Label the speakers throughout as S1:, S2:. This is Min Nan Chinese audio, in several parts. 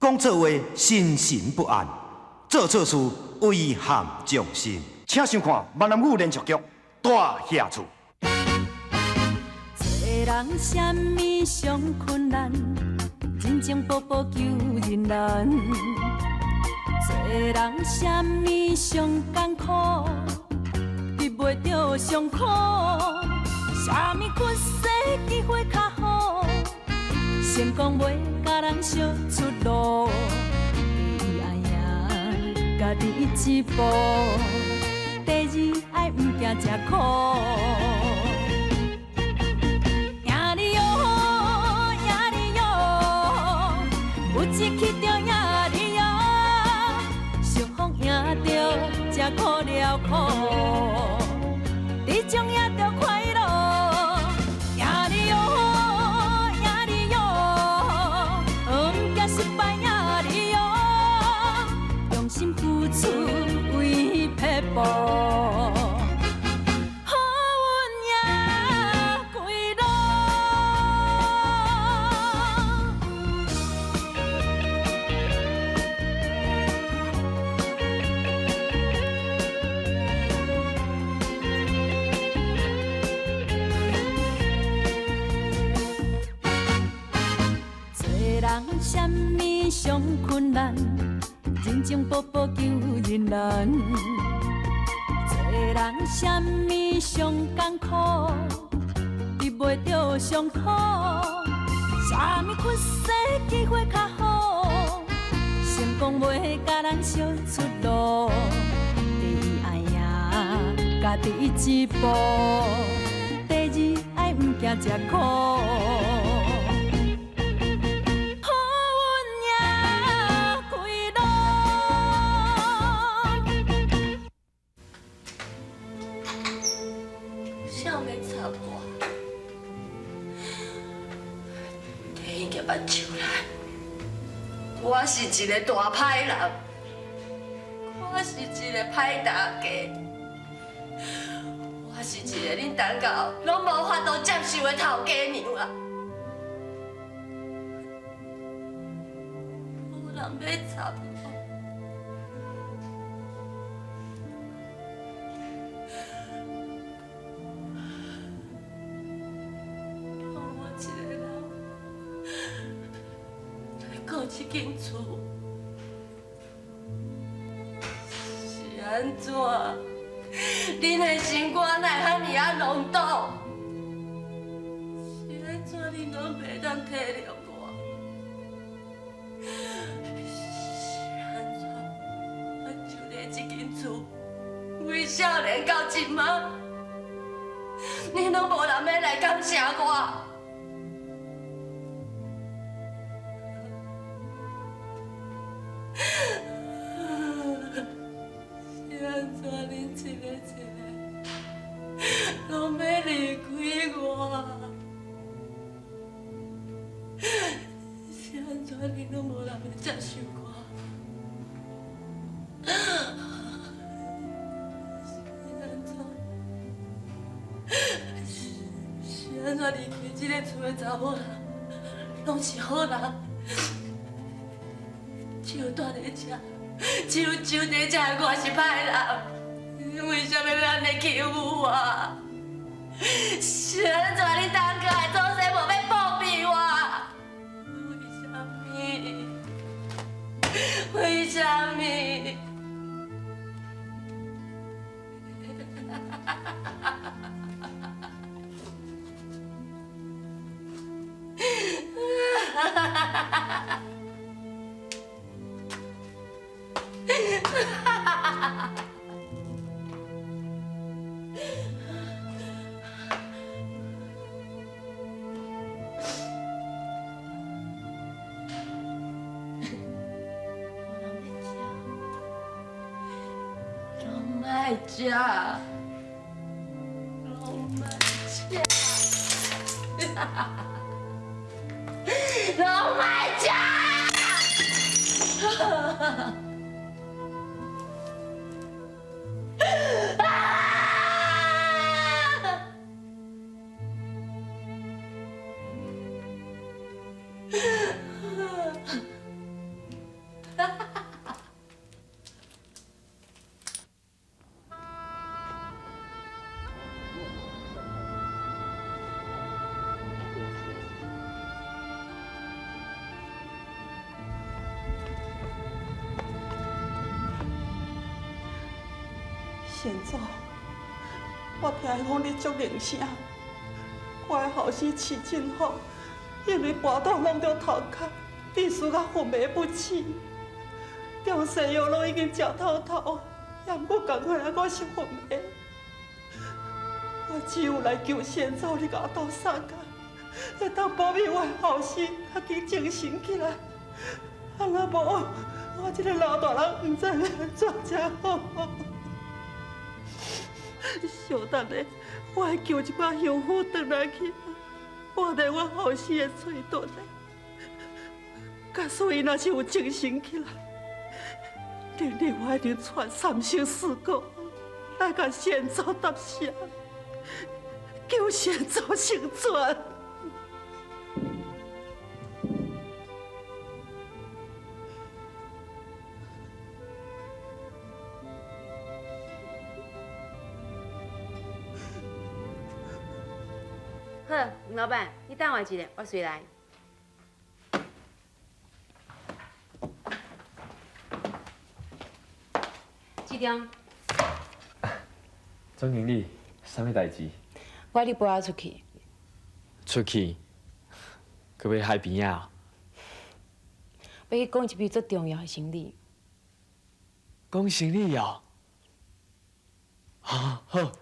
S1: 講錯話心神不安，做錯事遺憾終身。請收看閩南語連續劇《大額厝》。
S2: 做人啥物上困難？人情步步求人難。做人啥物上艱苦？得袂著上苦。啥物屈世機會較好？成功袂共人相出路。第一愛贏家己一步，第二愛毋驚食苦。贏你喲，贏你喲，有志氣就贏你喲，相逢贏著才苦了苦，這種贏著快樂。贏你喲，贏你喲，毋驚失敗贏你喲，用心付出為撇步。好運贏歸路。做人啥物上困難？人情步步求人難。做人啥物上艱苦？得袂著上苦。啥物屈世機會較好？成功袂共人相出路。第一愛贏家己一步，第二愛毋驚食苦。好運贏歸路。
S3: 誰欲插我？提伊夾目睭來，我是一个大歹人，我是一个歹大家，我是一个恁等到攏無法度接受的頭家娘啊！無人欲插我。留我一个人來顧這間厝，是按怎？恁的心肝哪會遐爾仔濃毒？是按怎恁攏袂當體諒我？是按怎？我就佇這間厝，為少年到這馬，恁攏無人欲來感謝我。是按怎恁一个一個攏欲離開我？是按怎恁攏無人欲接受我？是按怎？是按怎離開這个厝的查某人，攏是好人？只有住佇這，只有住佇這的我是歹人，為啥物欲按呢欺負我？是按怎恁當家的祖先無欲保庇我？為啥物？為啥物？無人欲食，攏莫食，攏莫食，攏莫食。
S4: 先祖，我听讲你足灵声，我的后生徐振福因为跋倒弄著头壳，致使甲昏迷不醒，中西药拢已经食透透，也毋过仝款还阁是昏迷。我只有来求先祖，你共我斗相共，会当保庇我的后生较紧精神起来。啊，若无，我这个老大人毋知欲按怎才好。小等下，我爱求一寡香符转来去，抹佇我后生的喙唇内。假使伊若是有精神起来，明日我一定传三生四果来共先祖答谢，求先祖成全。
S3: 好，吴老板，你等我一下，我随来。志忠，
S5: 总经理，啥物代志？
S3: 我爱你陪我出去。
S5: 出去？阁欲海边仔？
S3: 欲去讲一笔足重要的生理。
S5: 讲生理哦？好，好。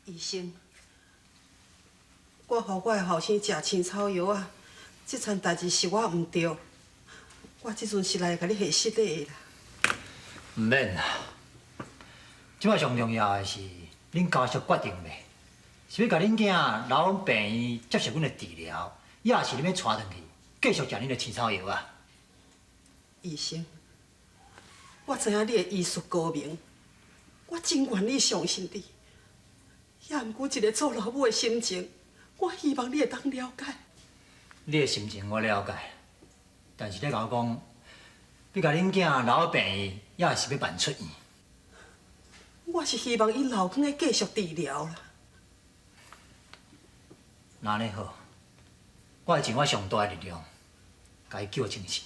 S4: 医生，我予我的后生食青草药仔，这层代志是我毋对，我这阵是来共你核实的啦。
S6: 毋免啦，这摆上重要的是，恁家属决定未？是欲共恁囝留阮病院接受阮的治疗，抑是恁欲带转去继续食恁的青草药仔？
S4: 医生，我知影你的医术高明，我真愿意相信你。也毋过一个做老母的心情，我希望你会当了解。
S6: 你的心情我了解，但是你共我讲，欲共恁囝留佇病院，抑是欲办出院？
S4: 我是希望伊留囥咧继续治疗啦。
S6: 那按呢好，我会尽我上大的力量，共伊救清醒。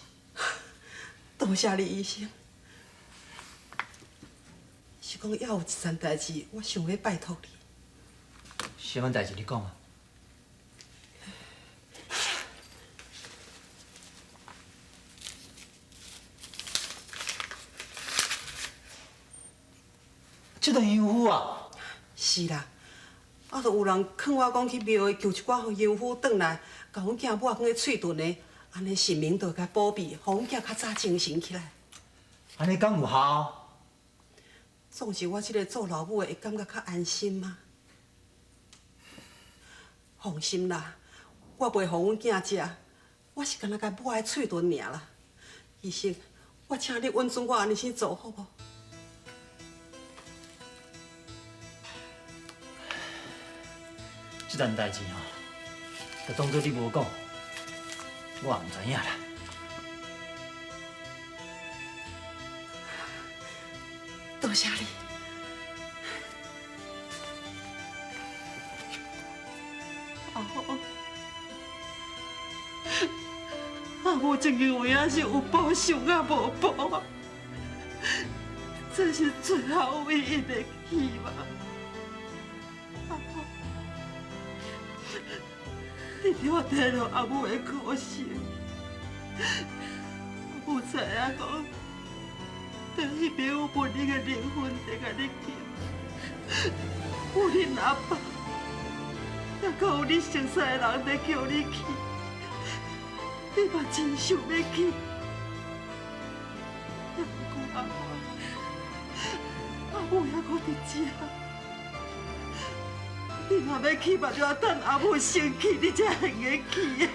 S4: 多谢你，医生。是讲，犹有一层代志，我想欲拜托你。
S6: 啥物代志？你讲啊！这顿香符啊！
S4: 是啦，啊，就有人劝我讲去庙里求一寡香符转来，共阮囝抹囥咧喙唇的，按呢神明就会共保庇，予阮囝较早精神起来。
S6: 按呢敢有效？
S4: 总是我这个做老母的会感觉较安心吗？放心啦，我袂予阮囝食，我是干焦共抹佇喙唇尔啦。医生，我请你允准我按呢去做好无？
S6: 这件代志吼，就当做你无讲，我也毋知影啦。
S4: 多谢你。阿母，阿母这间有影是有报想啊无报啊，这是最后唯一的希望。阿母，你替我体谅阿母的苦心。阿母知影讲，在彼边有文英的灵魂在共你叫，有恁阿爸。犹阁有你熟似的人在叫你去，你嘛真想欲去。也毋过阿母，阿母犹阁伫遮，你若欲去嘛，就爱等阿母先去，你才会用得去的。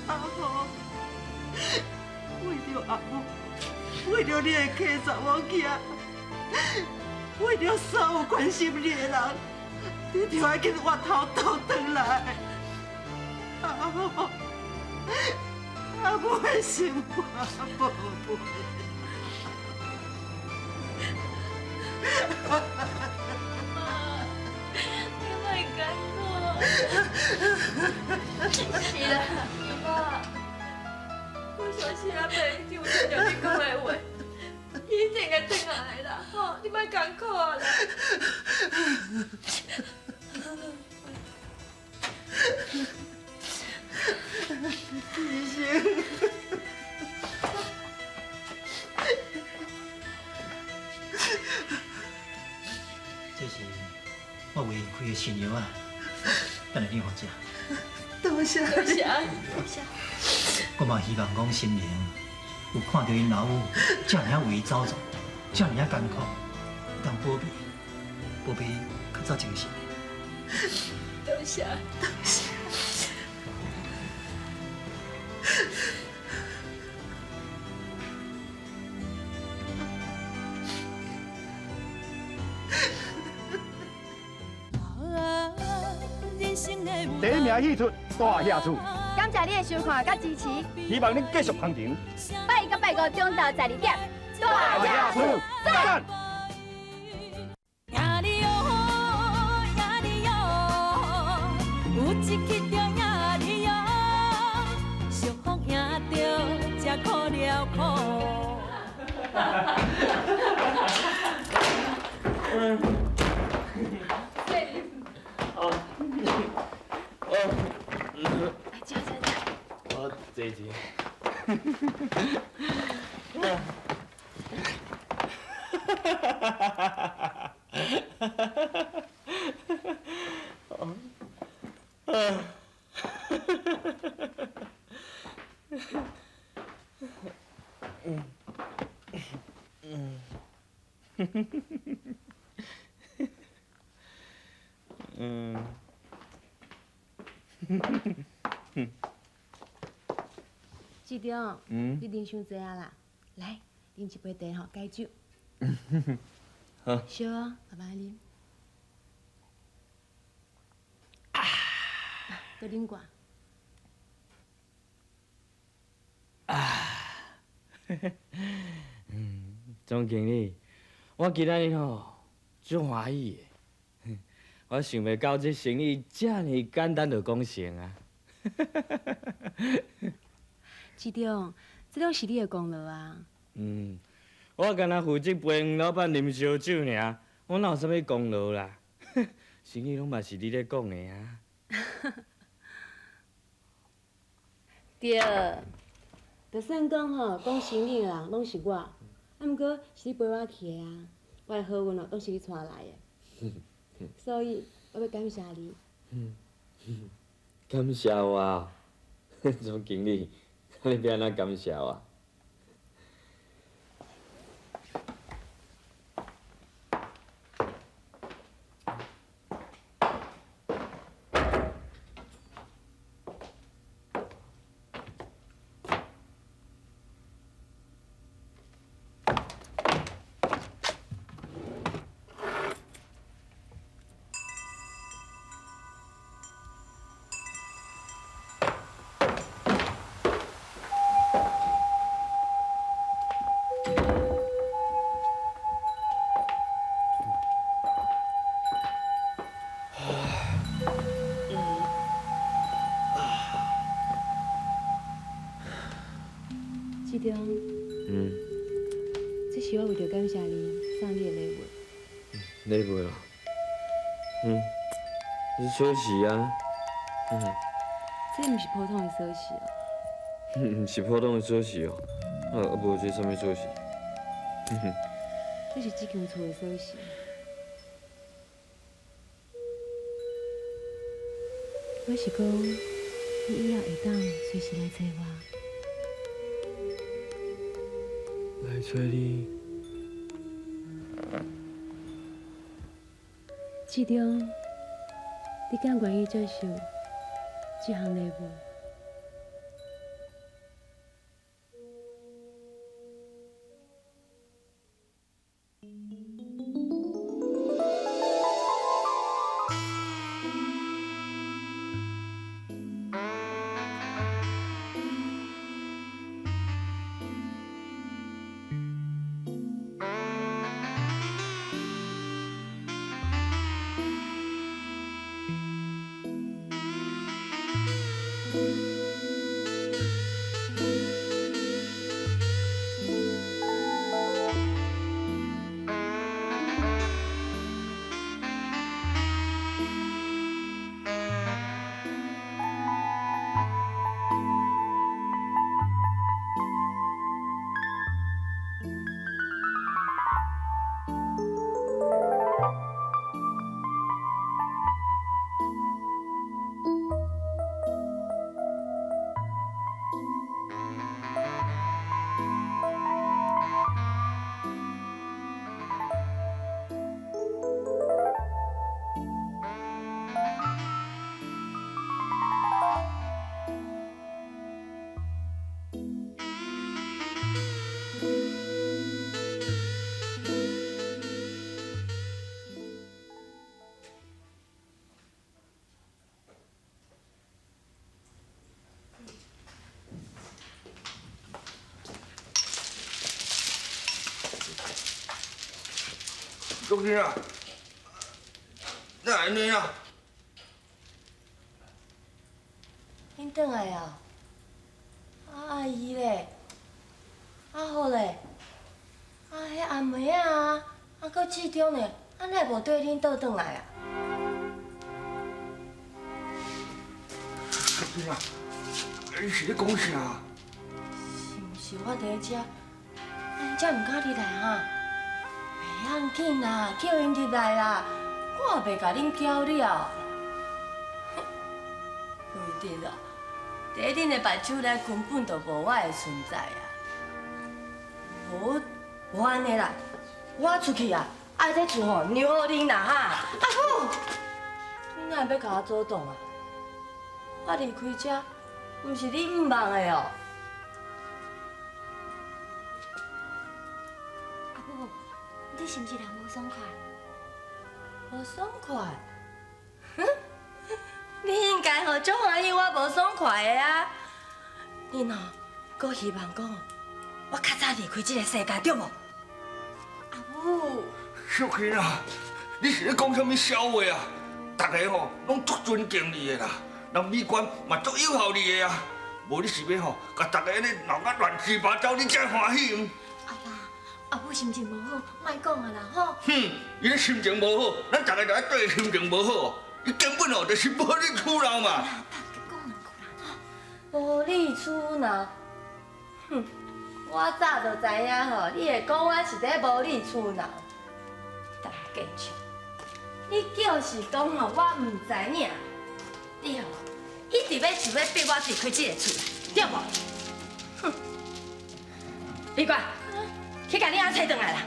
S4: 阿母，为著阿母，为著你的契查某囝，为著所有关心你的人。你就爱紧越头倒转来。阿母，阿母的心肝宝贝。
S3: 妈，你莫艰苦。是啦，妈，我相信阿伯一定有听著你讲的话，伊一定会转来的啦，吼，你莫艰苦啊啦。
S4: 医生，
S6: 这是我为伊开的新药啊，等下你好食。
S4: 多谢
S3: 多谢，多谢。
S6: 我嘛希望讲心灵有看著𪜶老母遮尔仔为伊走走，遮尔仔艰苦，会当保庇保庇较早精神的。
S3: 多谢，多谢。
S1: 第一名戏出大侠厝，
S7: 感谢你的收看佮支持，
S1: 希望恁继续捧场。
S7: 拜一佮拜五中昼12点，
S1: 大侠厝赞！
S2: 赢你哟，赢你哟，有一去就赢你哟，相逢赢著才苦了苦。
S5: 我坐一下。
S3: 志中，你啉伤济啊啦，来啉一杯茶吼，解酒。
S5: 好。
S3: 烧啊，慢慢啉。啊，阁啉寡。
S5: 啊，总经理，我今仔日吼足欢喜的，我想袂到这生意遮尔简单就讲成啊！
S3: 志中，这拢是你的功劳啊！
S5: 我干焦负责陪黄老板啉烧酒尔，我哪有啥物功劳啦？生意拢嘛是你咧讲的啊！
S3: 对，就算讲吼，讲生意的人拢是我，啊，毋过是你陪我去的啊，我的好运哦，拢是你带来的，所以我欲感谢你。
S5: 感谢我，总经理，你欲按怎感谢我？
S3: 志中，这是我为著感谢你送你的礼物。
S5: 礼物哦，是锁匙啊。
S3: 这毋是普通的锁匙哦。
S5: 毋是普通的锁匙哦，啊无这啥物锁匙？
S3: 这是这间厝的锁匙。我是讲，你以后会当随时来找我。
S5: 来找你。
S3: 志中，你敢愿意接受这项礼物？
S8: 淑芬啊，哪会按呢啊？
S9: 恁转来啊？啊阿姨咧？阿虎咧？啊，彼阿妹啊，啊，阁志忠呢？啊，哪会无缀恁倒转来啊？
S8: 淑芬啊，你是咧讲啥？
S9: 是毋是我伫咧遮，啊，𪜶才毋敢入来哈？袂要紧啦，叫𪜶入来啦，我也袂共恁搅了。不一定哦，伫恁的目睭内根本就无我的存在啊。无，无按呢啦，我出去啊，啊这厝吼让予恁啦哈。阿母，你哪会欲共我阻挡啊？我离开这，毋是你毋望的哦。
S7: 阿母，你是毋是人无爽快？
S9: 无爽快？你应该吼足欢喜我无爽快的啊！恁吼，阁希望讲我较早离开这个世界，对无？
S7: 阿母，
S8: 淑芬啊，你是咧讲啥物痟话啊？大家吼拢足尊敬你的啦，人美官嘛足友好你的啊。无你是欲吼，共大家按呢闹甲乱七八糟，你才欢喜毋？
S7: 阿爸，阿母心情无好，莫讲啊啦吼。
S8: 哼，伊咧心情无好，咱大家就爱对伊心情无好。伊根本哦就是无理取闹嘛。
S9: 无理取闹，哼！我早就知影吼，你会讲我是咧无理取闹。陈建秋，你就是讲吼，我毋知影，你吼一直欲想欲逼我离开这个厝内，对无？哼！美官，去共你阿揣转来啦！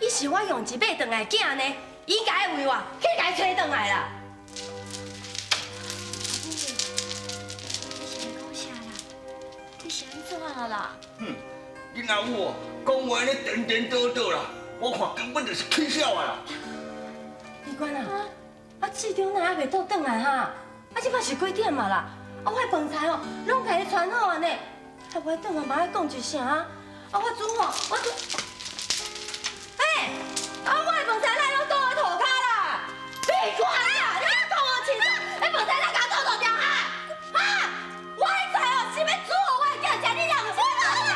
S9: 伊是我用一买转来的囝呢，伊应该爱为我，去共伊揣转来啦！
S7: 阿母，你是咧讲啥啦？你是按怎啊啦？
S8: 哼，恁阿母哦，讲话按呢颠颠倒倒啦，我看根本就是起痟啊啦！
S9: 美官啊，啊志忠哪还袂倒转来哈？啊这摆是几点啊啦？啊我的饭菜哦，拢共伊传好啊呢，啊我转来嘛爱讲一声啊！啊我煮吼，我煮，欸，啊我的饭菜哪拢倒佇涂跤啦？美官啊，你讲我清楚，彼饭菜哪共倒倒掉哈？哈！我的菜哦是欲煮予我的囝食，你若毋是，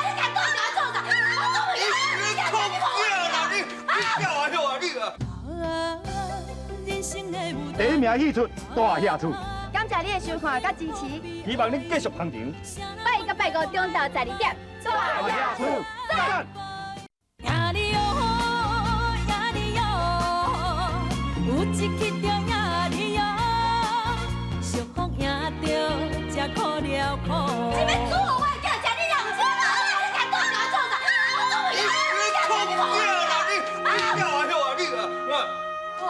S9: 你共倒掉创啥？我煮袂了，你讲
S8: 你你笑啊笑啊你啊！
S1: 第一名戏出大下厝，
S7: 感谢你的收看佮支持，
S1: 希望你继续捧场。
S7: 拜一佮拜五中昼12点，
S1: 大下厝赞！
S2: 赢你哟，赢你哟，有一去就赢你哟，相逢赢著才苦了苦。
S9: 是欲煮予我的囝食，你若毋是，你共倒掉创啥？我煮袂了，
S8: 你讲啦你，你笑啊笑啊你啊！
S9: 哦，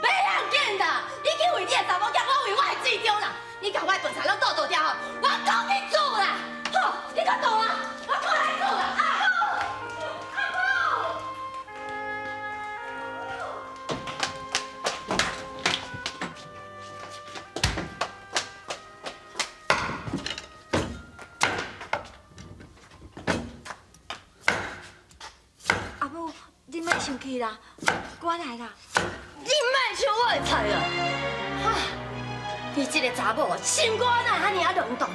S9: 袂要紧啦，你去为你的查某囝，我为我的志忠啦。你共我的饭菜拢倒倒掉吼，我讲去煮啦。好，你阁倒啊，我过来煮啦。阿母，阿母。
S7: 阿母，你莫生气啦，我来啦。
S9: 你莫抢我的菜啦！哈，你这个查某心肝哪会遐尔仔软毒？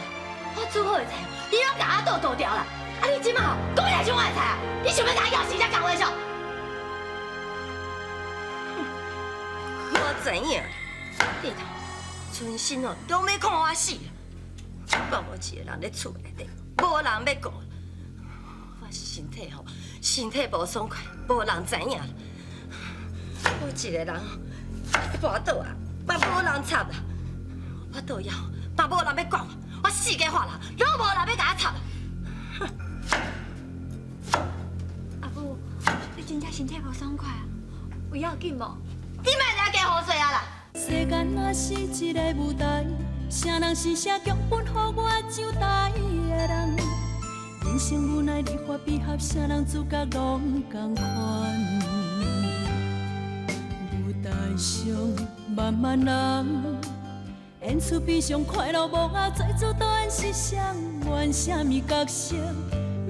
S9: 我煮好的菜，你拢共我倒倒掉啦！啊，你这马吼，阁欲来抢我的菜啊？你想欲共我枵死才共话数？哼，我知影，你头存心哦，拢欲看我死。我无一个人咧厝内底，无人欲顾。我是身体吼，身体无爽快，无人知影。我一个人跋倒啊，嘛无人插啦；我倒枵，嘛无人欲管我。我四界发啦，拢无人欲共我插。
S7: 阿母，你真正身体无爽快啊？有要紧无？
S9: 你莫来加胡说啊啦！
S2: 世间若是一个舞台，啥人是写剧本予我上台的人？人生无奈离合悲合，啥人主角拢仝款。舞台上漫漫人，演出悲伤快乐无啊，最主导演是谁？演啥物角色？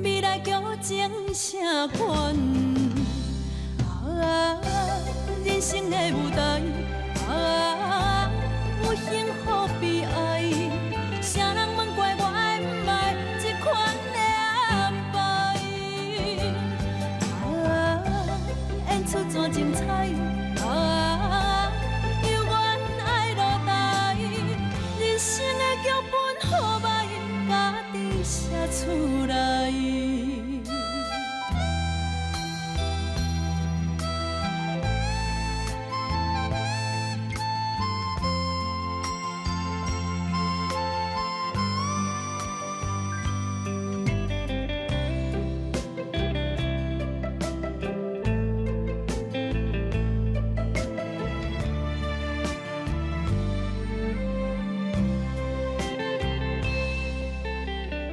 S2: 未来剧情啥款？啊，生的舞台，啊，有幸福悲哀，啥人问怪我爱毋爱这款的安排？啊，演出怎精彩？啊，犹原爱落台，人生的剧本好歹，家己写出来。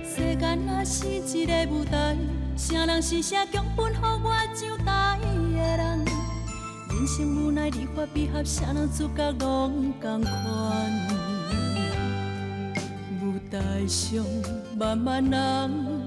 S2: 世间若是一个舞台，啥人是写剧本予我上台的人？人生无奈离合悲合，啥人主角拢仝款。舞台上万万人。